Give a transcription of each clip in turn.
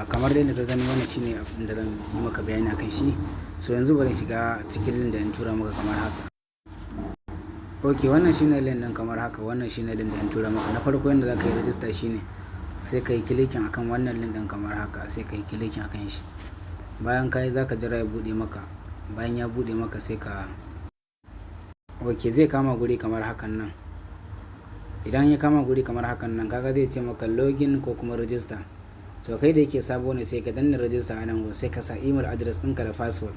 Kamar dai da ka gani, wannan shine abin da zan yi maka bayani akan shi. So yanzu bari shiga cikin link da in tura maka kamar haka. Ok, wannan shine link ɗin kamar haka. Wannan shine link da in tura maka. Na farko, yanda za ka yi register shine sai ka yi clicking akan wannan link ɗin kamar haka, sai ka yi clicking akan shi. Bayan ka yi, za ka jira ya buɗe maka. Bayan ya buɗe maka, sai ka, ok, zai kama guri kamar hakan nan. Idan ya kama guri kamar hakan nan, kaga zai ce maka login ko kuma register. So kai da yake sabo ne, sai ka danna register a nan gun, sai ka sa email address ɗinka da password.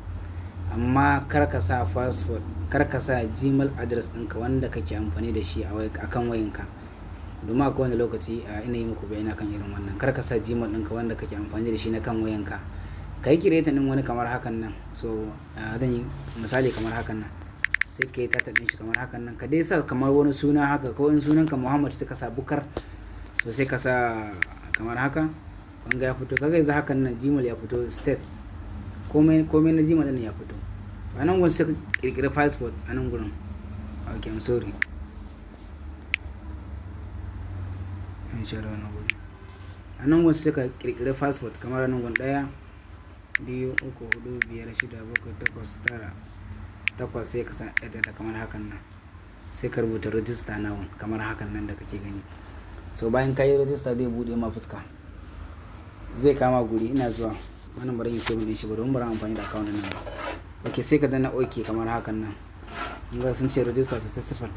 Amma kar ka sa password, kar ka sa Gmail address ɗinka wanda kake amfani da shi a kan wayanka. Domin a kowane lokaci ina yi muku bayani akan irin wannan. Kar ka sa Gmail ɗinka wanda kake amfani da shi na kan wayanka. Ka yi creating ɗin wani kamar hakan nan. So zan yi misali kamar hakan nan. Sai ka yi title ɗin shi kamar hakan nan. Ka dai sa kamar wani suna haka, ko in sunanka Muhammad, sai ka sa Bukar. So sai ka sa kamar haka. Wanga ya fito. Kaga yanzu hakan nan Gmail ya fito state. Komai komai na Gmail ɗin ya fito. A nan gun sai ka ƙirƙiri password a nan gurin. Ok, I'm sorry. In share wannan gurin. A nan gun sai ka ƙirƙiri password kamar nan gun: ɗaya, biyu, uku, huɗu, biyar, shida, bakwai, takwas, tara, takwas, sai ka sa ɗaya kamar hakan nan. Sai ka rubuta "register now" kamar hakan nan da kake gani. So bayan ka yi register, zai buɗe ma fuska. Zai kama guri, ina zuwa. Wannan bari in yi saving ɗin shi ba domin bari amfani da account ɗin nan ba. Ok, sai ka danna OK kamar hakan nan. Kun ga sun ce "register successful".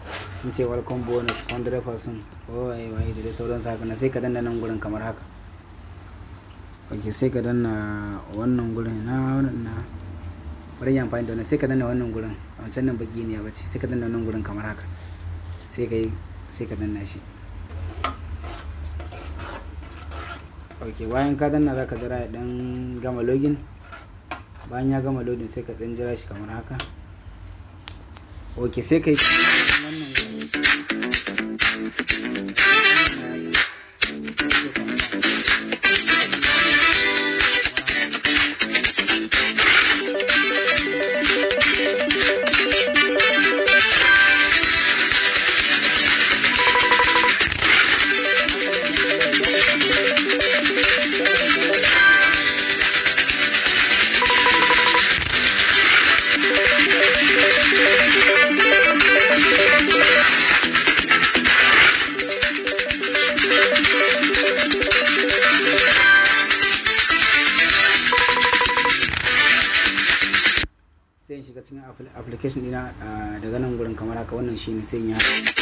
Sun ce "welcome bonus 100%". Waye waye da dai sauransu haka nan. Sai ka danna nan gurin kamar haka. Ok, sai ka danna wannan gurin na wannan na. Bari in yi amfani da wannan. Sai ka danna wannan gurin. Wancan nan baƙi ne ya bace. Sai ka danna wannan gurin kamar haka. Sai ka yi, sai ka danna shi. Ok, bayan ka danna, za ka jira ya ɗan gama login. Bayan ya gama loading, sai ka ɗan jira shi kamar haka. Ok, sai ka yi wannan gurin. Sai ka ce confirm. Sai ka danna wannan kamar haka. Sai in shiga cikin application ɗina daga nan gurin kamar haka. Wannan shine, sai in yi haka.